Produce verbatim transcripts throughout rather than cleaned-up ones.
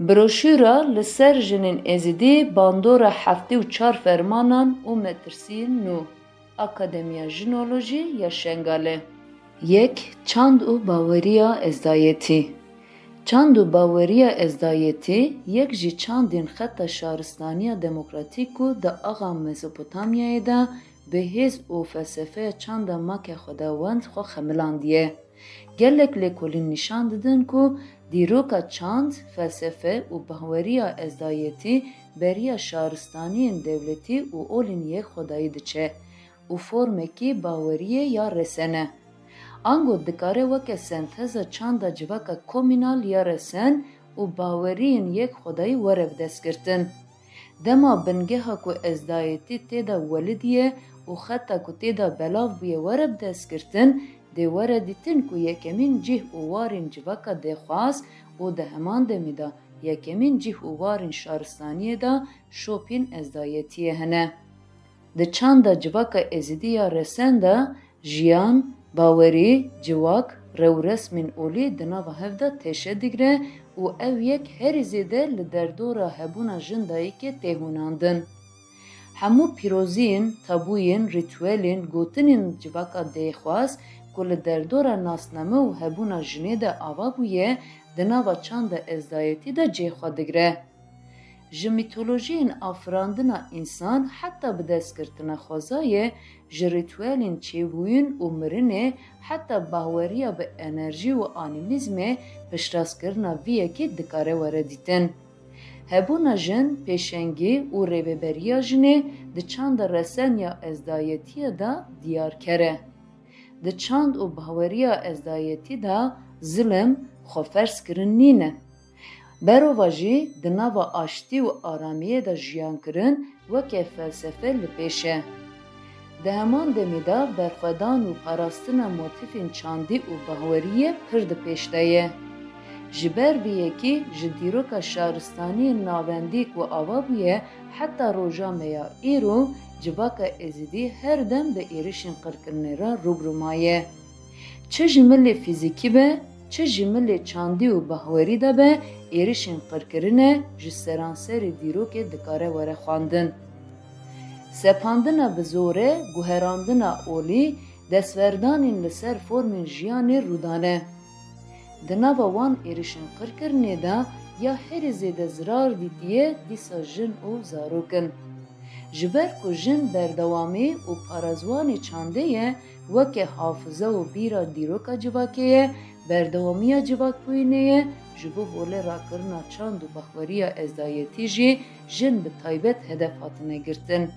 Broşûra li ser jinên Êzidî bandora heftê û çar fermanan û metirsiyên nû, Akademiya Jinolojî ya Şengalê. Yek, çand û baweriya Ezdayetî. Çand û baweriya Ezdayetî yek ji çandên xeta şaristaniya demokratîk ku di axa Mezopotamyayê de bi hêz û felsefeya çanda make xwedawend xwe xemilandiye. Gelek lêkolîn nîşan didin ku dîroka çand, felsefe û bahweriya ezdayetî beriya şaristaniyên dewletî û olên yek xwedayî diçe û formekî baweriyê ya resen e. Ango dikare weke senteza çanda civaka komînal ya resen û baweriyên yek xwedayî were bidestgirtin. Dema bingeha ku ezdayetî tê de welidiye û xeta ku tê de belav bûye were bidestgirtin, dê were dîtin ku yekemîn cih û warên civaka dêxwaz û di heman demê de yekemîn cih û warên şaristaniyê de şopîn ezdayetiyê hene. Di çanda civaka Êzidî ya resen de jiyan, bawerî, civak, rewresmên olî di nava hev de têşe digre û ew yek herî zêde li derdora hebûna jin dayikê tê hûnandin. Hemû pîroziyên, tabûyên, rîtuelên, gotinên civaka dêxwaz ku li derdora nasname û hebûna jinê de ava bûye, di nava çanda ezdayetî de cihê xwe digre. Ji mîtolojiyên afirandina însan heta bidestgirtina xwezayê, ji rîtuelên çêbûyîn û mirinê heta bahweriya bi enerjî û anîmîzmê, piştrastkirina vî yekê dikare were dîtin. Hebûna jin, pêşengî û rêveberiya jinê di çanda resen ya ezdayetiyê de diyarker e. Di çand û bahweriya ezdayetî de zilim xweferzkirin nîne. Berova jî di nava aştî û aramiyê de jiyankirin weke felsefe li pêş e. Di heman demê de berxwedan û parastina motîfên çandî û bahweriyê pir di pêş de ye. Ji ber vê yekê ji dîroka şaristaniyên navendî ku ava bûye heta roja me ya îro civaka Êzidî her dem bi êrişên qirkirinê re rû bi rû maye. Çi ji milê fîzîkî be, çi ji milê çandî û bahwerî de be, êrişên qirkirinê ji seranserê dîrokê dikare were xwendin. Sepandina bi zorê, guherandina olî, destwerdanên li ser formên jiyanê rû dane. Di nava wan êrişên qirkirinê de ya herî zêde zirar dîtiye dîsa jin û zarok in. Ji ber ku jin berdewamî û paraziwanê çandê ye, weke hafize û bîra dîroka civakê ye, berdewamiya civakbûyînê ye, ji bo holê rakirina çand û bahweriya ezdayetî jî jin bi taybet hedef hatine girtin.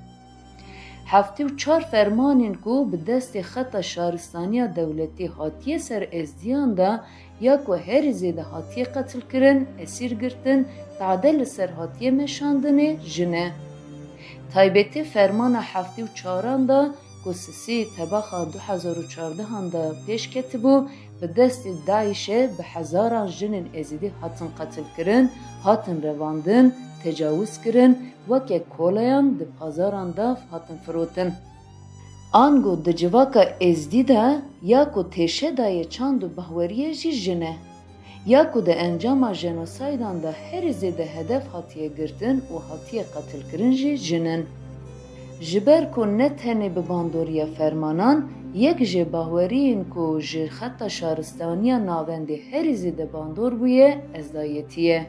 Heftê û çar fermanên ku bi destê xeta şaristaniya dewletî hatiye ser êzdiyan de ya ku herî zêde hatiye qetilkirin, esîr girtin, tade li ser hatiye meşandinê jin e. Taybetî fermana heftê û çaran de ku sisê tebaxa du hezar û çardehan de pêş ketibû, bi destê DAIŞê bi hezaran jinên Êzidî hatin qetilkirin, hatin revandin, tecawizkirin, weke koleyan di pazaran de hatin firotin. Ango di civaka Êzdî de ya ku têşe daye çand û bahweriyê jî jin e. Ya ku di encama jenosaydan de herî zêde hedef hatiye girtin û hatiye qetilkirin jî jin in. Ji ber ku ne tenê bi bandoriya fermanan, yek ji bahweriyên ku ji xeta şaristaniya navendê herî zêde bandor bûye, ezdayetî ye.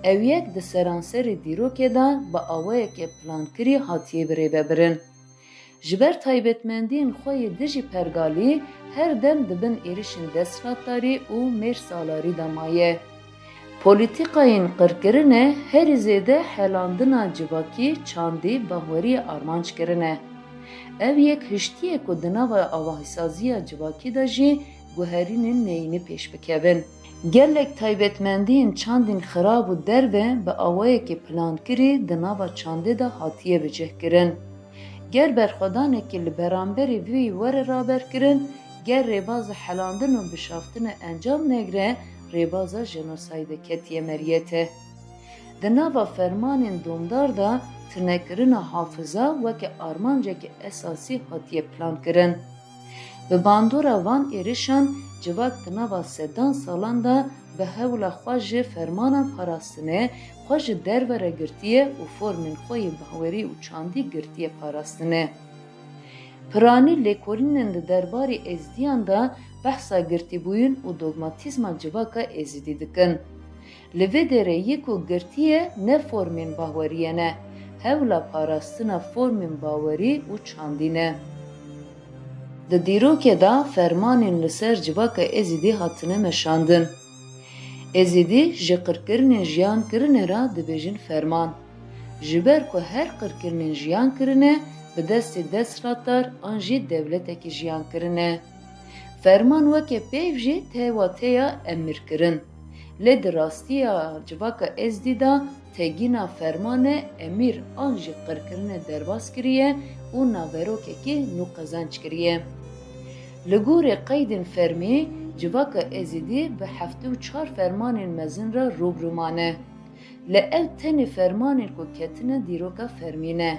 Ew yek di seranserê dîrokê de bi awayeke plankirî hatiye birêvebirin. Ji ber taybetmendiyên xwe yê dijî pergalî, her dem di bin êrişên desthilatdarî û mêrsalarî de maye. Polîtîkayên qirkirinê herî zêde helandina civakî, çandî, bahweriyê armanc kirine. Ev yek hiştiye ku di nava avahîsaziya civakî de jî guherînên neyînî pêş bikevin. Gelek taybetmendiyên çandên xirab û derve bi awayekî plankirî di nava çandê de hatiye bicihkirin. Ger berxwedanekî li beramberî vî were raberkirin, ger rêbaza helandin û bişaftinê encam negire, rêbaza jenosaydê ketiye meriyetê. Di nava fermanên domdar de tunekirina hafiza weke armanceke esasî hatiye plankirin. Bi bandora van êrişan civak di nava sedan salan de bi hewla xwe ji fermanan parastine xwe ji derve re girtiye û formên xwe yê bahwerî û çandî girtiye parastine. Piranî lêkolînên di derbarê Êzidiyan de behsa girtîbûyîn û dogmatîzma civaka Êzidî dikin. Li vê derê yê ku girtiye ne formên bahweriyê ne, hewla parastina formên bawerî û çandî ne. Di dîrokê de fermanên li ser civaka Êzidî hatine meşandin. Êzidî ji qirkirinên jiyan kirine re dibêjin ferman. Ji ber ku her qirkirinên jiyan kirine, bi destê desthilatdar an jî dewletekî jiyan kirine. Ferman weke peyv jî tê wateya emir kirin. Lê di rastiya civaka Êzidî de têgîna fermane emîr an jî qirkirine derbas kiriye û naverokekî nû qezenc kiriye. Li gorî qeydên fermî, civaka Êzidî bi heftê û çar fermanên mezin re rû bi rû mane. Lê ew tenê fermanên ku ketine dîroka fermî ne.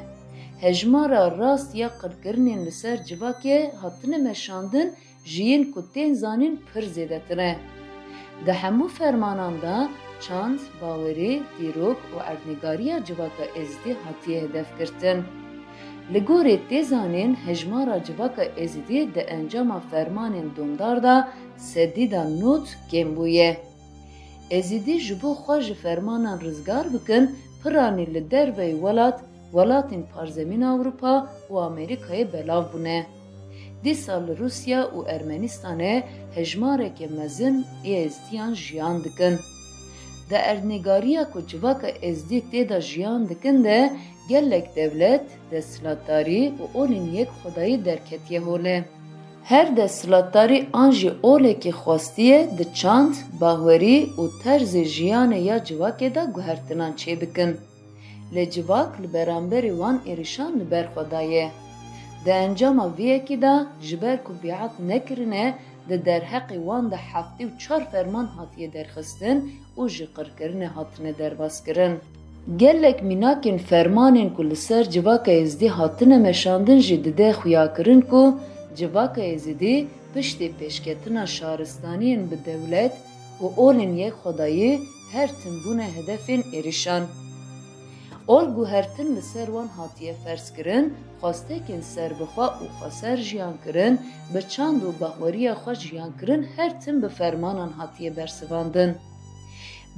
Hejmara rast ya qirkirinên li ser civakê hatine meşandin ji yên ku tên zanîn pir zêdetir e. Di hemû fermanan de çand, bawerî, dîrok û erdnîgariya civaka Êzidî hatiye hedefgirtin. Li gorî tê zanîn hejmara civaka Êzidî di encama fermanên domdar de sedî de nod kêm bûye. Êzidî ji bo xwe ji fermanan rizgar bikin, piranî li derveyî welat, welatên parzemîna Ewropa û Amerîkayê belav bûne. Dîsa li Rûsya û Ermenistanê hejmareke mezin ê Êzidiyan jiyan dikin. Di erdnîgariya ku civaka Êzidî tê de jiyan dikin de gelek dewlet, desthilatdarî û olên yek xwedayî derketiye holê. Her desthilatdarî an jî olekî xwestiye di çand, bawerî û terzê jiyanê ya civakê de guhertinan çêbikin. Lê civak li beramberî wan êrişan li ber xwe daye. Di encama vê yekê de ji ber ku bîat nekirine, di derheqê wan de heftê û çar ferman hatiye derxistin û ji qirkirinê hatine derbaskirin. Gelek mînakên fermanên ku li ser civaka Êzidî hatine meşandin jî dide xuyakirin ku civaka Êzidî piştî pêşketina şaristaniyên bi dewlet û olên yek xwedayî her tim bûne hedefên êrişan. Ol guhertin li ser wan hatiye ferzkirin, xwestekên serbixwe û xweser jiyankirin, bi çand û bahweriya xwe jiyankirin her tim bi fermanan hatiye bersivandin.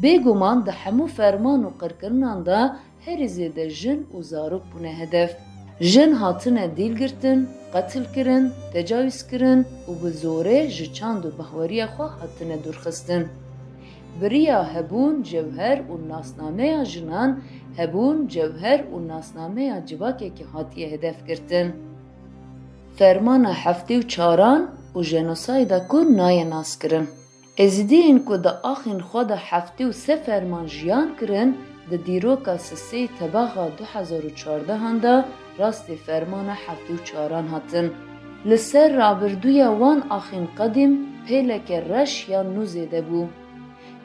Bêguman di hemû ferman û qirkirinan de herî zêde jin û zarok bûne hedef. Jin hatine dîlgirtin, qetilkirin, tecawîzkirin û bi zorê ji çand û bahweriya xwe hatine dûrxistin. Bi riya hebûn, cewher û nasnameya jinan, hebûn, cewher û nasnameya civakekî hatiye hedefgirtin. Fermana heftê û çaran û jenosayda ku nayê naskirin. Êzidiyên ku di axên xwe de heftê û sê ferman jiyan kirin, di dîroka sisê tebaxa du hezar û çardehan de rastê fermana heftê û çaran hatin. Li ser rabirdûya wan axên qedîm pêleke reş ya nû zêde bû.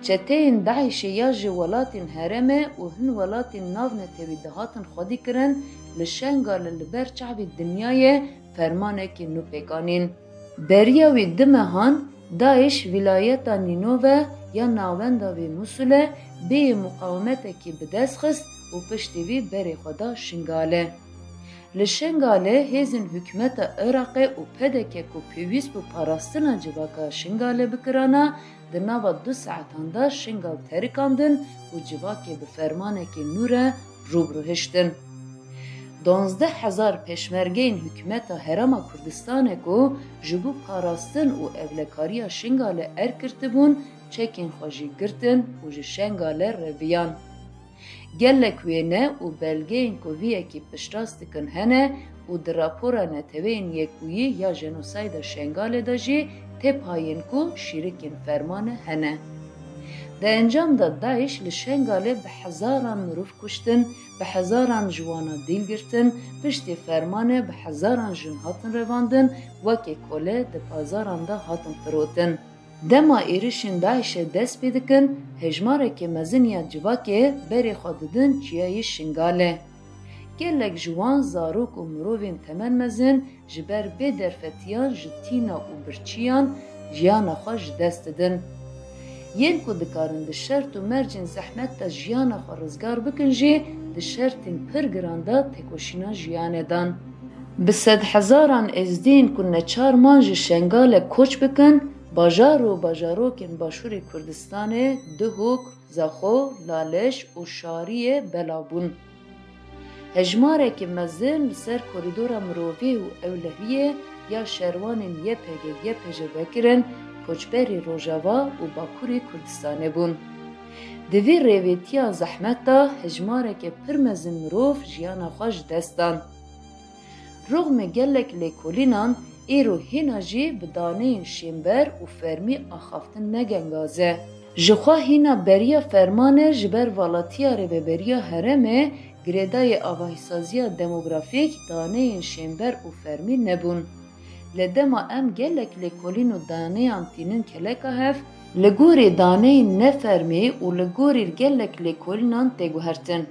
Çeteyên DAIŞê ya ji welatên herêmê û hin welatên navnetewî dihatin xwedîkirin, li Şengalê li ber çavê dinyayê fermanekî nû pêk anîn. Beriya wî du mehan DAIŞ wîlayeta Nînove ya navenda vê Mûsilê bêyî muqawimetekî bi dest xist û piştî vî berê xwe da Şingalê. Li Şingalê hêzên hikûmeta Iraqê û P D K ku pêwîst bû parastina civaka Şingalê bikirana, di nava du saetan de Şingal terikandin û civakê bi fermanekî nû re rû bi rû hiştin. Duwazdeh hezar pêşmergeyên hikûmeta Herêma Kurdistanê ku ji bo parastin û ewlekariya Şingalê erk girtibûn, çekên xwe jî girtin û ji Şengalê reviyan. Gelek wêne û belgeyên ku vî yekê piştrast dikin hene û di rapora Neteweyên Yekbûyî ya jenosayda Şengalê de jî tê payên ku şîrikên fermane hene. Di encam de DAIŞ li Şengalê bi hezaran mirov kuştin, bi hezaran ji wana dîl girtin, piştî fermane bi hezaran jin hatin revandin, wekî kole di pazaran de hatin firotin. Dema êrişên DAIŞê dest pê dikin, hejmareke mezin ya civakê berê xwe didin çiyayê Şingalê. Gelek ji wan zarok û mirovên temenmezin ji ber bêderfetiyan ji tîna û birçiyan jiyana xwe ji dest didin. Yên ku dikarin di şert û mercên zehmet de jiyana xwe rizgar bikin jî di şertên pir giran de têkoşîna jiyanê dan. Bi sedhezaran êzdiyên ku neçar man ji Şengalê koç bikin, bajar û bajarokên Başûrê Kurdistanê, Duhok, Zexo, Laleş û Şariyê belav bûn. Hejmarekî mezin li ser korîdora mirovî û ewlehiyê ya şerwanên Y P G Y P J vekirin, koçberî Rojava û Bakurê Kurdistanê bûn. Di vî rêvîtiya zehmet de hejmareke pir mezin mirov jiyana xwe ji dest dan. Rûxmê gelek lêkolînan îro hîna jî bi daneyên şênber û fermî axaftin ne gengaz e. Jixwe hîna beriya fermanê ji ber valatiya rêveberiya herêmê girêdayî avahîsaziya demografîk daneyên şênber û fermî nebûn. Lê dema em gelek lêkolîn û daneyan tînin keleka hev, li gorî daneyên nefermî û li gorî gelek lêkolînan tê guhertin.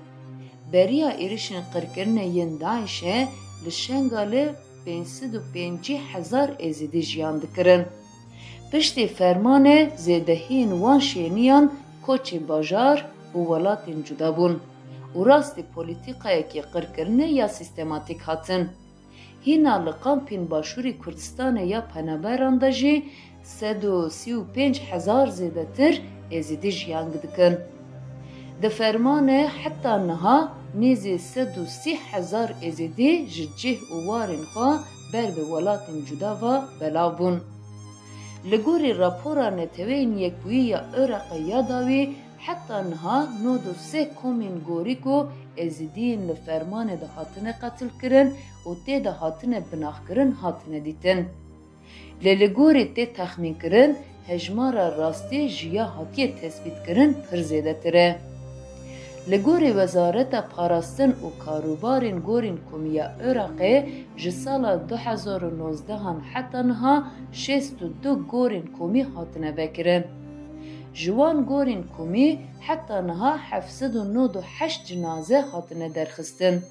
Beriya êrişên qirkirinê yên DAIŞê li Şengalê pênc sed û pêncî hezar Êzidî jiyan dikirin. Piştî fermanê zêdehiyên wan şêniyan koçê bajar û welatên cuda bûn û rastî polîtîkayekî qirkirinê ya sîstematîk hatin. Hîna li kampên Başûrê Kurdistanê ya penaberan de jî sed û sî û pênc hezar zêdetir Êzidî jiyan dikin. Di fermanê heta niha nêzî sed û sî hezar Êzidî ji cih û warên xwe ber bi welatên cuda ve belav bûn. Li gorî rapora Neteweyên Yekbûyî ya Iraqê ya dawî, heta niha nod û sê komên gorî ku Êzidiyên li fermanê de hatine qetilkirin û tê de hatine binaxkirin hatine dîtin. Lê li gorî tê texmînkirin, hejmara rastî ji ya hatiye tesbîtkirin pir zêdetir e. Li gorî Wezareta Parastin û Karûbarên Gorên Komî ya Iraqê, ji sala du hezar û nozdehan heta niha şêst û du gorên komî hatine vekirin. Ji wan gorên komî heta niha heft sed û nod û heşt cinaze hatine derxistin.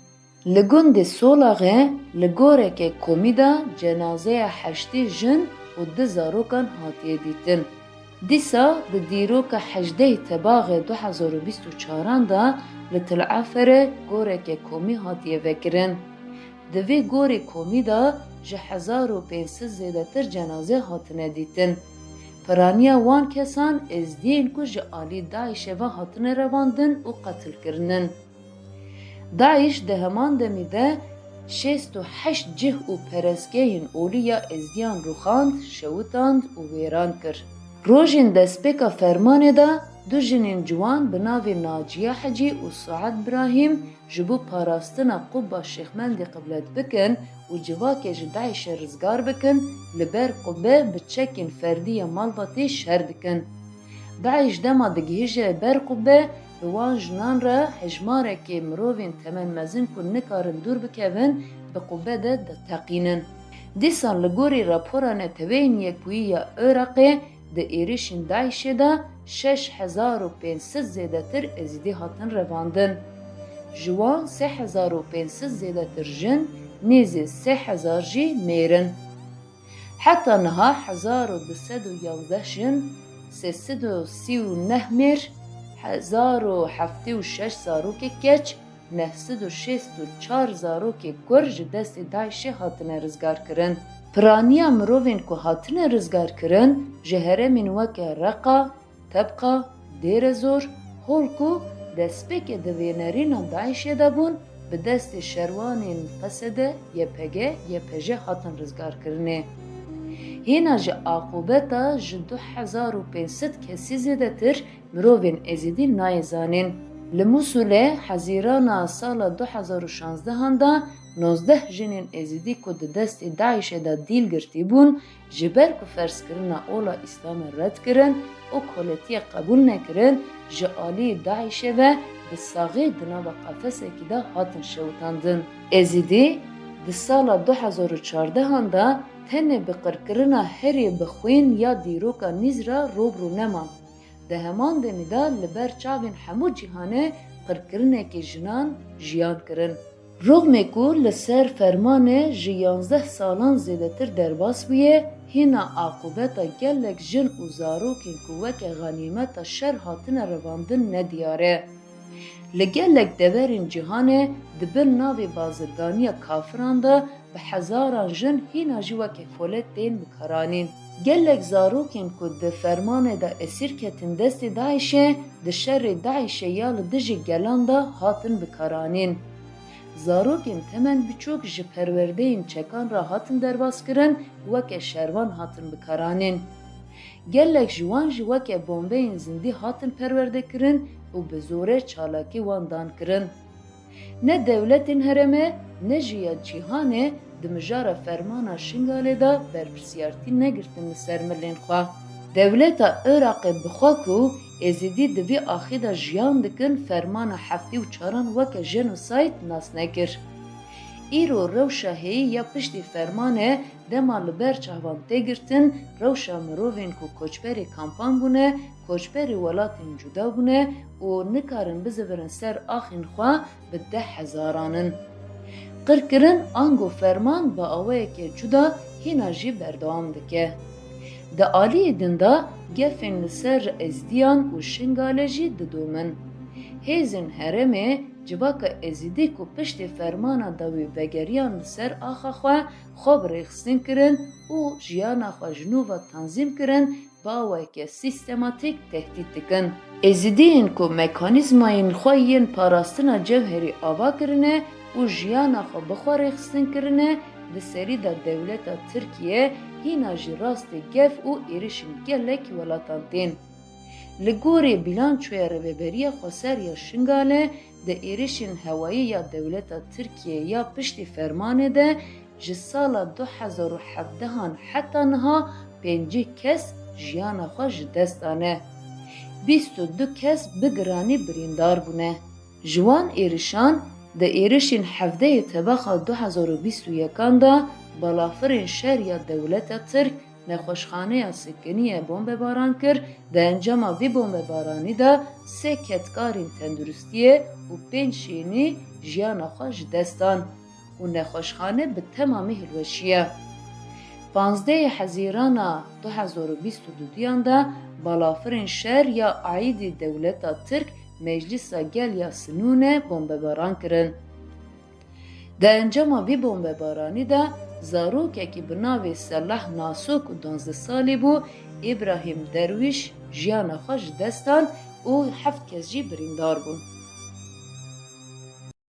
Li gundê Solaxê li goreke komî de cenazeya heştê jin û du zarokan hatiye dîtin. Dîsa di dîroka hejdehê Tebaxê du hezar û bîst û çaran de li Til Eferê goreke komî hatiye vekirin. Di vê gorê komî de ji hezar û pênc sed zêdetir cenaze hatine dîtin. Piraniya wan kesan êzdiyên ku ji alî DAIŞê ve hatine revandin û qetilkirinin. DAIŞ di heman demî de şêst û heşt cih û perestgehên olî ya êzdiyan rûxand, şewitand û wêran kir. Rojên destpêka fermanê de du jinên ciwan bi navê Naciya Hecî û Suad Birahîm ji bo parastina qubba Şêxmendê qiblet bikin û civakê ji DAIŞê rizgar bikin, li ber qubbe bi çekên ferdî ya malbatî şer dikin. DAIŞ dema digihîje ber qubbe, bi wan jinan re hejmarekê mirovên temen mezin ku nikarin dûr bikevin, bi qubbe de diteqînin. Dîsa li gorî rapora Neteweyên Yekbûyî ya Iraqê, di êrişên DAIŞê de şeş hezar û pênc sed zêdetir Êzidî hatin revandin. Ji wan sê hezar û pênc sed zêdetir jin, nêzî sê hezar jî mêr in. Heta niha hezar û du sed û yazdeh jin, sê sed û sî û neh mêr, hezar û heftê û şeş zarokê keç, neh sed û şêst û çar zarokê kur ji destê DAIŞê hatine rizgarkirin. Piraniya mirovên ku hatine rizgarkirin ji herêmên weke Reqa, Tebqa, Dêrezor, Hol ku destpêkê di vê nerîna DAIŞê de bûn, bi destê şerwanên Qesede, Y P G, Y P J hatin rizgarkirinê. Hêna ji aqûbeta ji du hezar û pênc sed kesî zêdetir mirovên Êzidî nayê zanîn. Li Mûsulê Hezîrana sala du hezar û şanzdehan de nozdeh jinên Êzidî ku di destê DAIŞê de dîl girtî bûn, ji ber ku ferzkirina ola Îslamê red kirin û koletiye qebûl nekirin, ji alî DAIŞê ve bi saxî di nava qafesekî de hatin şewitandin. Êzidî di sala du hezar û çardehan de tenê bi qirkirina herî bi xwîn ya dîroka nîz re rû bi rû neman. Di heman demî de li ber çavên hemû cîhanê qirkirinekî jinan jiyan kirin. Rûxmê ku li ser fermanê ji yanzdeh salan zêdetir derbas bûye, hîna aqûbeta gelek jin û zarokên ku weke xanîmeta şer hatine revandin nediyar e. Li gelek deverên cîhanê di bin navê bazirganiya kafiran de bi hezaran jin hîna jî weke kole tên bikaranîn. Gelek zarokên ku di fermanê de esîr ketin destê DAIŞê, di şerê DAIŞê ya li dijî gelan de hatin bikaranîn. Zarokên temen biçûk ji perwerdeyên çekan re hatin derbas kirin, weke şervan hatin bikaranîn. Gelek ji wan jî weke bombeyên zindî hatin perwerde kirin û bi zorê çalakî wan dan kirin. Ne dewletên herêmê, ne jî ya cîhanê di mijara fermana Şingalê de berpirsiyartî negirtin li ser milên xwe. Dewleta Iraqê bi xwe ku Êzidî di vî axê de jiyan dikin, fermana heftê û çaran weke jenosayt nas nekir. Îro rewşa heyî ya piştî fermanê dema li ber çavan tê girtin, rewşa mirovên ku koçberê kampan bûne, koçberê welatên cuda bûne û nikarin bizivirin ser axên xwe, bi deh hezaran in. Qirkirin ango ferman bi awayeke cuda hîna jî berdewam dike. Di aliyê din de gefên li ser Êzidiyan û Şingalê jî didomin. Hêzên herêmê civaka Êzidî ku piştî fermana dawî vegeriyan li ser axa xwe, xwe bi rêxistin kirin û jiyana xwe ji nû ve tanzîm kirin, bi awayeke sîstematîk tehdît dikin. Êzidiyên ku mekanîzmayên xwe yên parastina cewherî ava kirine û jiyana xwe bi xwe rêxistin kirine, di serî de dewleta Tirkiye hîna jî rastê gef û êrişên gelek welatan tên. Li gorî bîlançoya Rêveberiya Xweser ya Şingalê, di êrişên hewayî ya dewleta Tirkiye ya piştî fermanê de ji sala du hezar û hevdehan heta niha pêncî kes jiyana xwe ji dest dane. Bîst û du kes bi giranî birîndar bûne. Ji wan êrişan, di êrişên hevdehê tebaxa du hezar û bîst û yekan de balafirên şer ya dewleta Tirk nexweşxaneya Sikiniyê bombebaran kir, di encama vî bombebaranî de sê kedkarên tenduristiyê û pênc şênî jiyana xwe ji dest dan û nexweşxane bi temamî hilweşiye. Panzdehê Hezîrana du hezar û bîst û duduyan de balafirên şer ya aîdî dewleta Tirk Meclisa Gel ya Sinûne bombebaran kirin. Di encama vî bombebaranî de zarokekî bi navê Selah Naso ku duwazdeh salî bû, Îbrahîm Derwîş jiyana xwe ji dest dan û heft kes jî birîndar bûn.